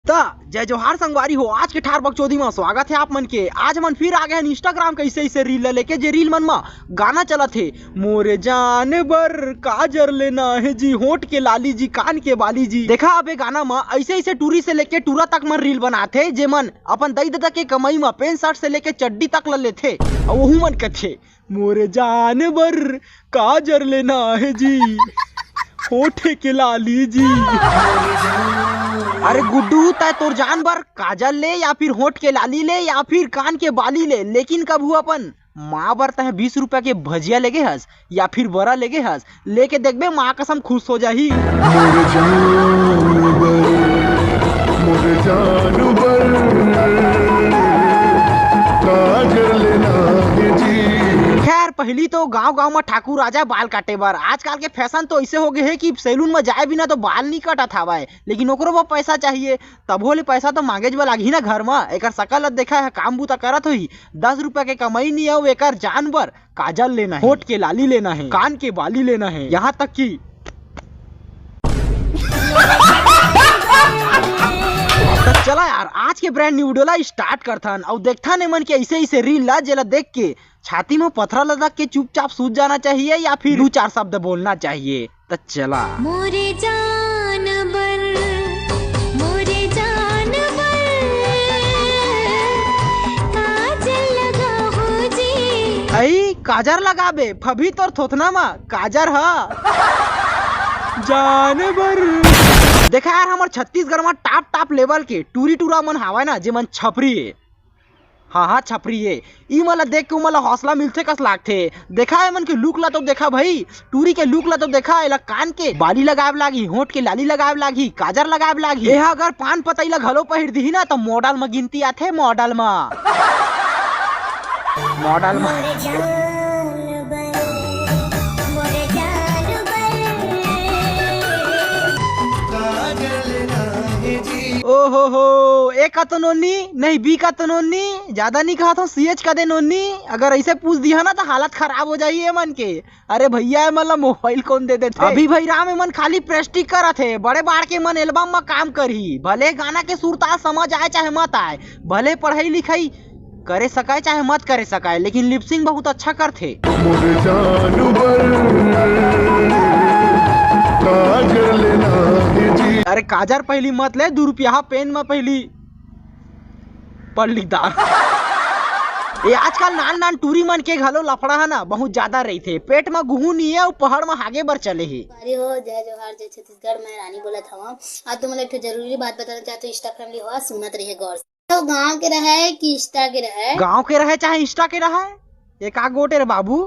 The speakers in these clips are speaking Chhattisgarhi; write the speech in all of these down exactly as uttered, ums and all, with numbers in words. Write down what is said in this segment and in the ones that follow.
त जय जोहार संगवारी हो, आज के ठार बकचोदी म स्वागत हे आप मन के। आज हमन फिर आ गए हन Instagram के अइसे अइसे reel ल लेके, जे reel मन म गाना चलत हे, मोरे जान बर काजर लेना हे जी, होंठ के लाली जी, कान के बाली जी। देखा, अब ए गाना म अइसे अइसे टूरी से लेके टूरा तक मन reel बनात हे, जेमन अपन दई ददा के कमई म pant shirt से लेके चड्डी तक ल लेथे, अउ ओहू मन कथे, मोरे जान बर काजर लेना हे जी, होंठ के लाली जी। अरे गुड्डू, तय तोर जान बर काजर ले या फिर होंठ के लाली ले या फिर कान के बाली ले, लेकिन कभू अपन माँ बर तय बीस रुपया के भजिया लेगे हस या फिर बरा लेगे हस, लेके देखबे, माँ कसम खुश हो जाही। मोर जान बर, मोर जान बर, काजर लेना हे जी। खैर, पहिली तो गांव-गांव म ठाकुर राजा बाल काटे बर। आजकल के fashion तो अइसे हो गे हे कि सैलून म जाए बिना तो बाल नइ कटत हावय, लेकिन ओकरो बर पैसा चाहिए, तभो ले पैसा तो मांगेच बर लागही ना घर म। एकर सकल ल देखा हे, काम बूता करत होही, दस रुपया के कमई नइ अउ एकर जान बर काजल लेना हे, होंठ के लाली लेना हे, कान के बाली लेना हे, यहाँ तक कि त चला यार, आज के brand new video ला start करथन अउ देखथन एमन के अइसे अइसे reel ला, जेला देख के छाती म पथरा लदक के चुपचाप सूत जाना चाहिए या फिर दू चार शब्द बोलना चाहिए। त चला। मोरे जान बर, मोरे जान बर, काजल लगा हो जी। अई काजर लगाबे, फभी तोर थोथना म काजर ह। जान बर। देखा यार, हमर छत्तीसगढ़ म top top level के टूरी टूरा मन हावय ना, जेमन छपरी हे। हाँ, हाँ, छपरी हे। ई मन ला देख के उमन ला हौसला मिलथे कस लागथे। देखा, एमन के look ला तो देखा भाई, टूरी के look ला तो देखा, एला कान के बाली लगाए बर लागही, होंठ के लाली लगाए बर लागही, काजर लगाए बर लागही। एहा अगर पान पतई ला घलो पहिर दिही ना, त model म गिनती आथे, model म। Model म। ओहो हो, ए का तो नोनी, नहीं बी का तो नोनी, ज्यादा नहीं कहा था, सीएच का दे नोनी। अगर ऐसे पूछ दिया ना तो हालत खराब हो जाही एमन के। अरे भैया, एमन ला मोबाइल कौन दे देथे? अभी भाई राम, एमन खाली प्रेस्टिक करत हे, बड़े बाढ़ के मन एल्बम म काम करही। भले गाना के सुरताल समझ आए चाहे मत आए, भले पढ़ाई लिखाई करे सकाय चाहे मत करे सकाय, लेकिन लिपसिंग बहुत अच्छा करथे। मोर जानू बर काजर लेना हे जी। अरे काजर पहली मत ले, दू रुपया पेन म पहली पढ़ लिखदार। ये आजकल नान नान टूरी मन के घलो लफड़ा है ना, बहुत ज्यादा रहिथे। पेट म गुहू नी हे अउ पहाड़ म हागे बर चले हे। अरे हो, जय जोहार, जय छत्तीसगढ़, मैं रानी बोलत हवं। आज तुमन ला एक ठो जरूरी बात बताना चाहत हूँ, Insta family हो, सुनत रहिए गौर से। तो गांव के रहय कि Insta के रहय? गांव के रहय चाहे Insta के रहय, एक आ गोट रे बाबू।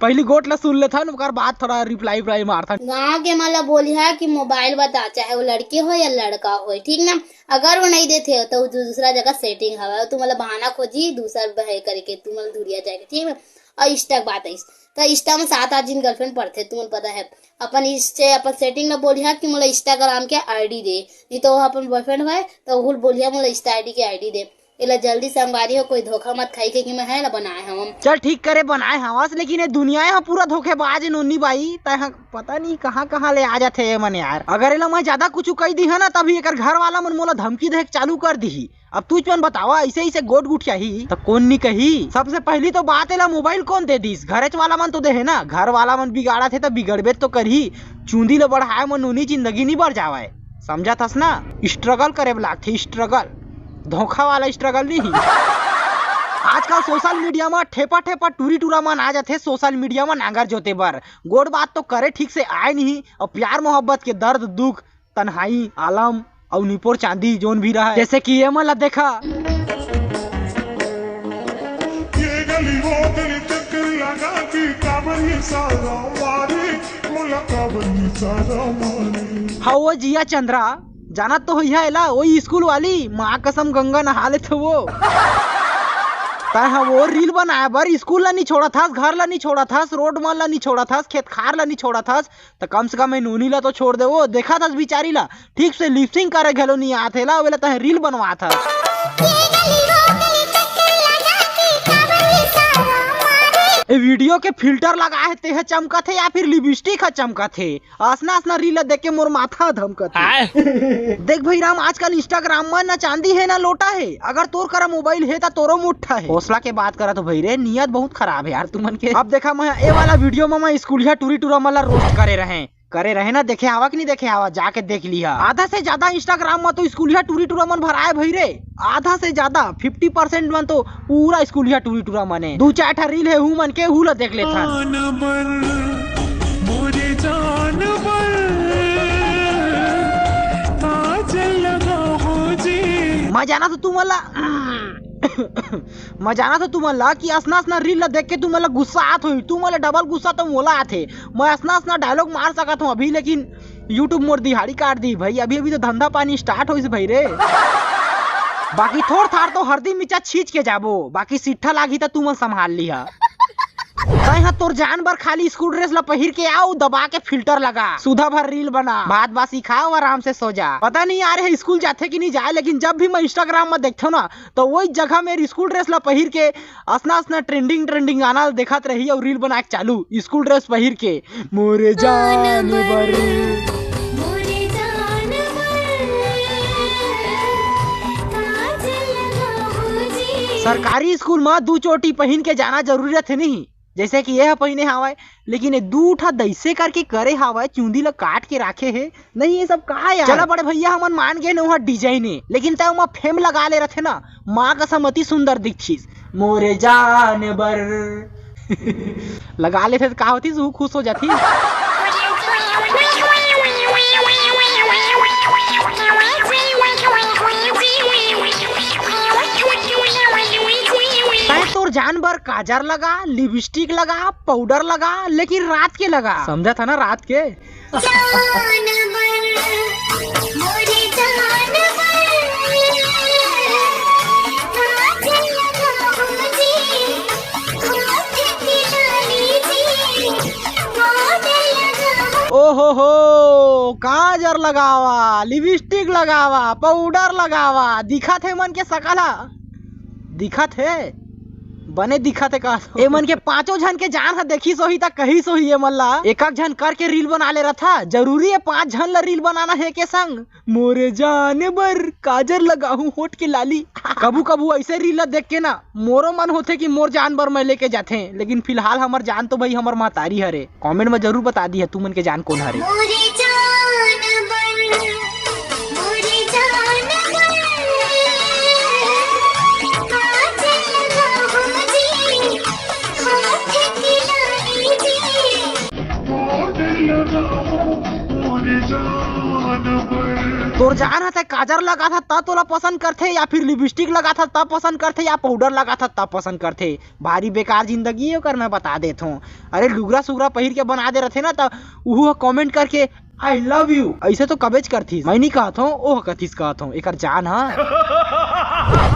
पहली गोट ला सुन लेथन, ओकर बाद थोड़ा रिप्लाई उप्लाई मारथन। गांव के मन ला बोलिहा कि मोबाइल बता, चाहे वो लड़के हो या लड़का हो, ठीक ना? अगर वो नहीं देथे तो दू-, दूसरा जगह सेटिंग हवय, तुमन ला बहाना खोजी, दूसर बहे करके तुमन ला दुरिया जाए के, ठीक ना? और Insta के बात आइस, तो Insta में सात आठ झिन girlfriend पढ़थे, तुमन पता है। अपन इस से अपन सेटिंग ला बोलिहा कि मोला Instagram के आईडी दे, नहीं तो वो अपन बॉयफ्रेंड होय तो ओहू ल बोलिहा मोला Insta आईडी के आईडी दे। एला जल्दी संगवारी हो, कोई धोखा मत खाई, क्योंकि मैं है ला बनाए हवं। चल ठीक करे बनाए हवस, लेकिन ये दुनिया ह पूरा धोखेबाज है नोनी बाई। तय ह पता नहीं कहाँ कहाँ ले आ जाथे ये मन यार। अगर एला मैं ज्यादा कुछ कही दी है ना, तभी एकर घर वाला मन मोला धमकी दे के चालू कर दी। अब तुझ मन बतावा, ऐसे ऐसे गोट गुठियाही त कोन नी कही? सबसे पहली तो बात एला मोबाइल कोन दे दिस? घरेच वाला मन तो दे हे ना, घर वाला मन बिगाड़त हे त बिगड़बे तो करही। चूंदी ल बढ़ाए म नोनी जिंदगी नी बढ़ जावय, समझत हस ना? स्ट्रगल करे बर लागथे, स्ट्रगल, धोखा वाला स्ट्रगल नहीं। आजकल सोशल मीडिया म ठेपा ठेपा टूरी टूरा मन आ जाथे सोशल मीडिया म नांगर जोते बर। गोड़ बात तो करे ठीक से आए नहीं, और प्यार मोहब्बत के दर्द दुख तन्हाई, आलम अउ निपोर चांदी जोन भी रहा है, जैसे कि ये मन ला देखा। ये गली वो गली चक्कर लगा के काबर ये सारा मारे, मोला काबर ये सारा मारे। हाँ वो जिया चंद्रा, जानत तो होइहा एला, वही स्कूल वाली, माँ कसम गंगा नहा लेथे वो। तय ह वो रील बनाए बर स्कूल ला नी छोड़त हस, घर ला नी छोड़त हस, रोड मन ला नी छोड़त हस, खेत खार ला नी छोड़त हस, त कम से कम ए नोनी ला तो छोड़ दे। वो देखत हस बिचारी ला, ठीक से लिपसिंग करे घलो नी आत हे ला, ओला तहे रील बनवात हस। ए वीडियो के फिल्टर लगा हे, तेह चमकत हे या फिर लिपस्टिक ह चमकत हे? असना असना रील देख के मोर माथा धमकत हे। देख भाई राम, आजकल इंस्टाग्राम में ना चांदी हे ना लोटा हे, अगर तोर करा मोबाइल हे त तोरो मुट्ठा हे। हौसला के बात करत हो भाई रे, नियत बहुत खराब हे यार तुमन के। अब देखा, मैं ए वाला वीडियो में मैं स्कूलिया टूरी टूरा मन ला रोस्ट करे रहे करे रहे ना, देखे हवा कि नहीं देखे हवा, जाके देख लिहा। आधा से ज्यादा इंस्टाग्राम में तो स्कूलिया टूरी टूरा मन भराए भाई रे, आधा से ज्यादा, फिफ्टी परसेंट मन तो पूरा स्कूलिया टूरी टूरा मन हे। दू चार ठा रील हे, हु मन के हु ला देख लेथन। मैं जाना तो तुमन ला मैं जाना तो तुमन ला कि असना असना रील ला देख के तुमन ला गुस्सा आत होही, तुमन ला डबल गुस्सा तो मोला आथे। मैं असना असना डायलॉग मार सकत हूँ अभी, लेकिन YouTube मोर दिहाड़ी काट दी भाई। अभी अभी तो धंधा पानी स्टार्ट होइस भाई रे। बाकी थोर थार तो हरदी मिर्चा छींच के जाबो, बाकी सिट्ठा लागी त तुमन संभाल लिहा। तैं ह तोर जान बर खाली स्कूल ड्रेस ला पहिर के आऊ, दबा के फिल्टर लगा, सुधा भर रील बना, भात बासी खाओ, आराम से सो जा। पता नहीं यार, ये स्कूल जाथे कि नहीं जाए, लेकिन जब भी मैं इंस्टाग्राम में देखथो ना, तो वही जगह मेर स्कूल ड्रेस ला पहिर के असना असना ट्रेंडिंग ट्रेंडिंग गाना देखत रही और रील बना के चालू, स्कूल ड्रेस पहिर के, मोरे जान बर। सरकारी स्कूल में दू चोटी पहिन के जाना जरूरी रथे नहीं, जैसे कि ये पहिने हावय, लेकिन ये दू ठा दैसे करके करे हावय, चूंदी ला काट के राखे हे। नहीं, ये सब का यार? चला बड़े भैया, हमन मान गए नोहा डिजाइन हे, लेकिन तय ओमा फेम लगा ले रथे ना, माँ कसम अति सुंदर दिखथिस। मोरे जान बर। लगा लेथे त का होतिस, वो खुश हो जाती। तय तोर जान बर काजर लगा, लिपस्टिक लगा, पाउडर लगा, लेकिन रात के लगा, समझा था ना, रात के। ओहो हो, काजर लगावा, लिपस्टिक लगावा, पाउडर लगावा, दिखत हे मन के सकल ह, दिखत हे, बने दिखत हे का? ए मन के पांचों झन के जान ह देखिस होही त कहिस होही ए मन ला। एक एक झन करके रील बना ले रथा। जरूरी हे पांच झन ला रील बनाना हे के संग? मोरे जान बर काजर लगाहूं होठ के लाली। कभू कभू ऐसे रील ला देख के ना मोरो मन होथे कि मोर जान बर मैं लेके जाथे, लेकिन फिलहाल हमर जान तो भाई हमर महतारी हरे। कमेंट में जरूर बता दिया तुमन के जान कोन हरे। मोरे जान बर, मोरे जान बर, काजल लगाहूं जी, होठ के लाली जी। तोर जान ह, तै काजर लगाथा त तोला पसंद करथे या फिर लिपस्टिक लगाथा त पसंद करथे या पाउडर लगाथा त पसंद करथे? भारी बेकार जिंदगी हे ओकर, मैं बता देथों। अरे लुगरा सुगरा पहिर के बना दे रथे ना, त उहू ह कमेंट करके "I love you" ऐसे तो कबेच करथिस। मैं नहीं कहत हूँ, ओह कथिस कहत हूँ, एकर जान ह।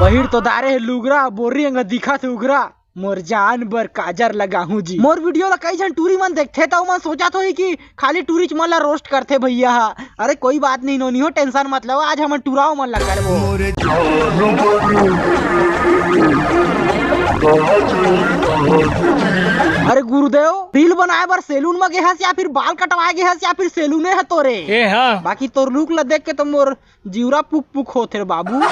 पहिर तो दारे हे लुगरा, बोर्री अंग दिखत हे उगरा। मोर जान बर काजर लगाहूं जी। मोर वीडियो ला कई झन टूरी मन देखथे, त ओमन सोचत होही कि खाली टूरीच मन ला रोस्ट करथे भैया ह। अरे कोई बात नहीं, नोनी हो, टेंशन मत लो, आज हमन टुराव मन ला करबो। अरे गुरुदेव, रील बनाए बर सैलून में गे हस या फिर बाल कटवाए गे हस या फिर सैलूने ह तोरे? ए हाँ। बाकी तोर लुक ला देख के तो मोर जिउरा पुक पुक होथे रे बाबू।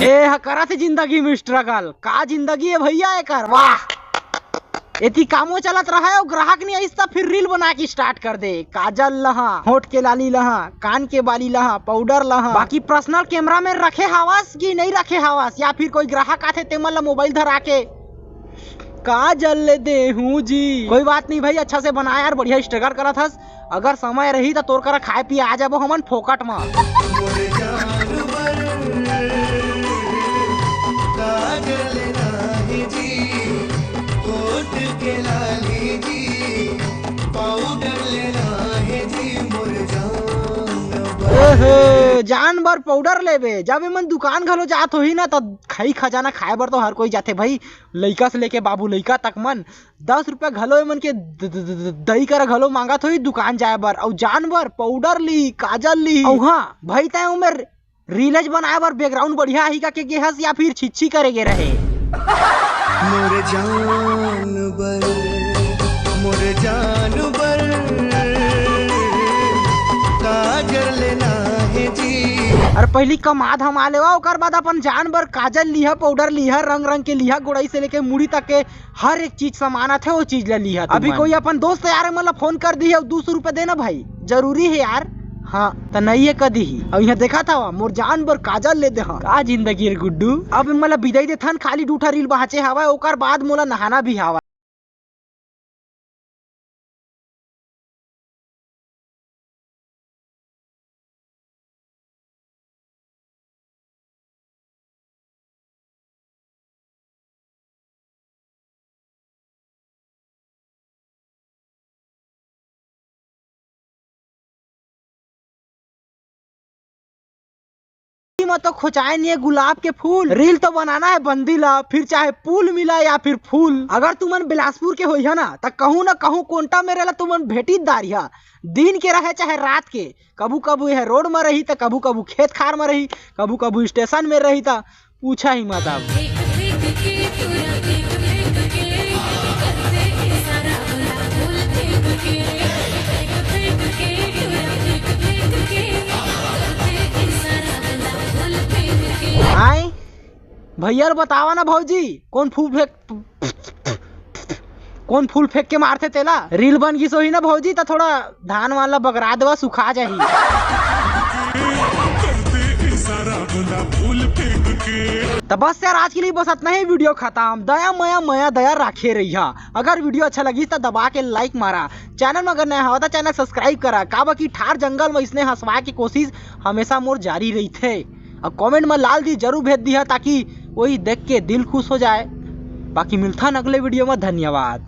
ए ह करत हे जिंदगी में स्ट्रगल। का जिंदगी हे भैया एकर, वाह। एती कामो चलत रहा अउ ग्राहक नहीं आइस त फिर रील बना के स्टार्ट कर दे। काजल लहा, होठ के लाली लहा, कान के बाली लहा, पाउडर लहा, बाकी पर्सनल कैमरा में रखे हावस कि नहीं रखे हावस, या फिर कोई ग्राहक आथे तेमन ला मोबाइल धरा के काजल ले देहूं जी। कोई बात नहीं भाई, अच्छा से बना यार, बढ़िया स्ट्रगल करत हस। अगर समय रही त तोर करा खाए पिए आ जाबो हमन फोकट म। ओहो, जान बर पाउडर लेबे, जब एमन दुकान घलो जात होही ना, त खई खजाना खाए बर तो हर कोई जाथे भाई, लइका से लेके बाबू लइका तक मन। दस रुपया घलो एमन के द-, द-, द-, द-, दई करा घलो मांगत होही दुकान जाए बर, अउ जान बर पाउडर ली, काजल ली। अउ हाँ भाई, तैं ओमेर रीलज बनाए बर बैकग्राउंड बढ़िया आही का के गे हस या फिर छिच्छी करे गे रहे? मोर जान बर, मोर जान बर, काजर लेना हे जी। अरे पहिली कमा धमा लेवा, ओकर बाद अपन जान बर काजल लिहा, पाउडर लिहा, रंग रंग के लिहा, गोड़ई से लेके मुड़ी तक के हर एक चीज सामान आथे, वो चीज ला लिहा अभी तुमन। कोई अपन दोस्त यार मन ला फोन कर दिही अउ दू सौ रुपया देना भाई, जरूरी हे यार। हाँ, त नहीं हे कदी ही। अब यहाँ देखा था, मोर जान बर काजल ले दे, हाँ। का जिंदगी रे गुड्डू। अब एमन ला बिदाई देथन, खाली दू ठा रील बाँचे हवय, ओकर बाद मोला नहाना भी हवय। म तो खोचाए नहीं है गुलाब के फूल। रील तो बनाना है बंदी ला, फिर चाहे पुल मिला या फिर फूल। अगर तुमन बिलासपुर के होइहा ना, त कहूँ ना कहूँ कोंटा मेरे ला तुमन भेटी दारिहा। दिन के रहे चाहे रात के, कभू कभू यह रोड म रही, त कभू कभू खेत खार म रही, कभू कभू स्टेशन में रही, त पूछा ही मत अब। आए भैया ल बतावा ना भौजी, कौन फूल फेंक, कौन फूल फेंक के मारथे तेला? रील बन गिस होही ना भौजी, त थोड़ा धान वाला बगरा देवा, सुखा जाही। त बस यार, आज के लिए बस अतना ही। वीडियो खत्म। दया मया मया दया राखे रहिहा। अगर वीडियो अच्छा लगिस त दबा के लाइक मारा। चैनल में अगर नया हवा त चैनल सब्सक्राइब करा, काबर कि ठार जंगल में इसने हंसवाए के कोशिश हमेशा मोर जारी रहिथे। अउ कमेंट में लाल जी जरूर भेज दिहा, ताकि वही देख के दिल खुश हो जाए। बाकी मिलथन अगले वीडियो में। धन्यवाद।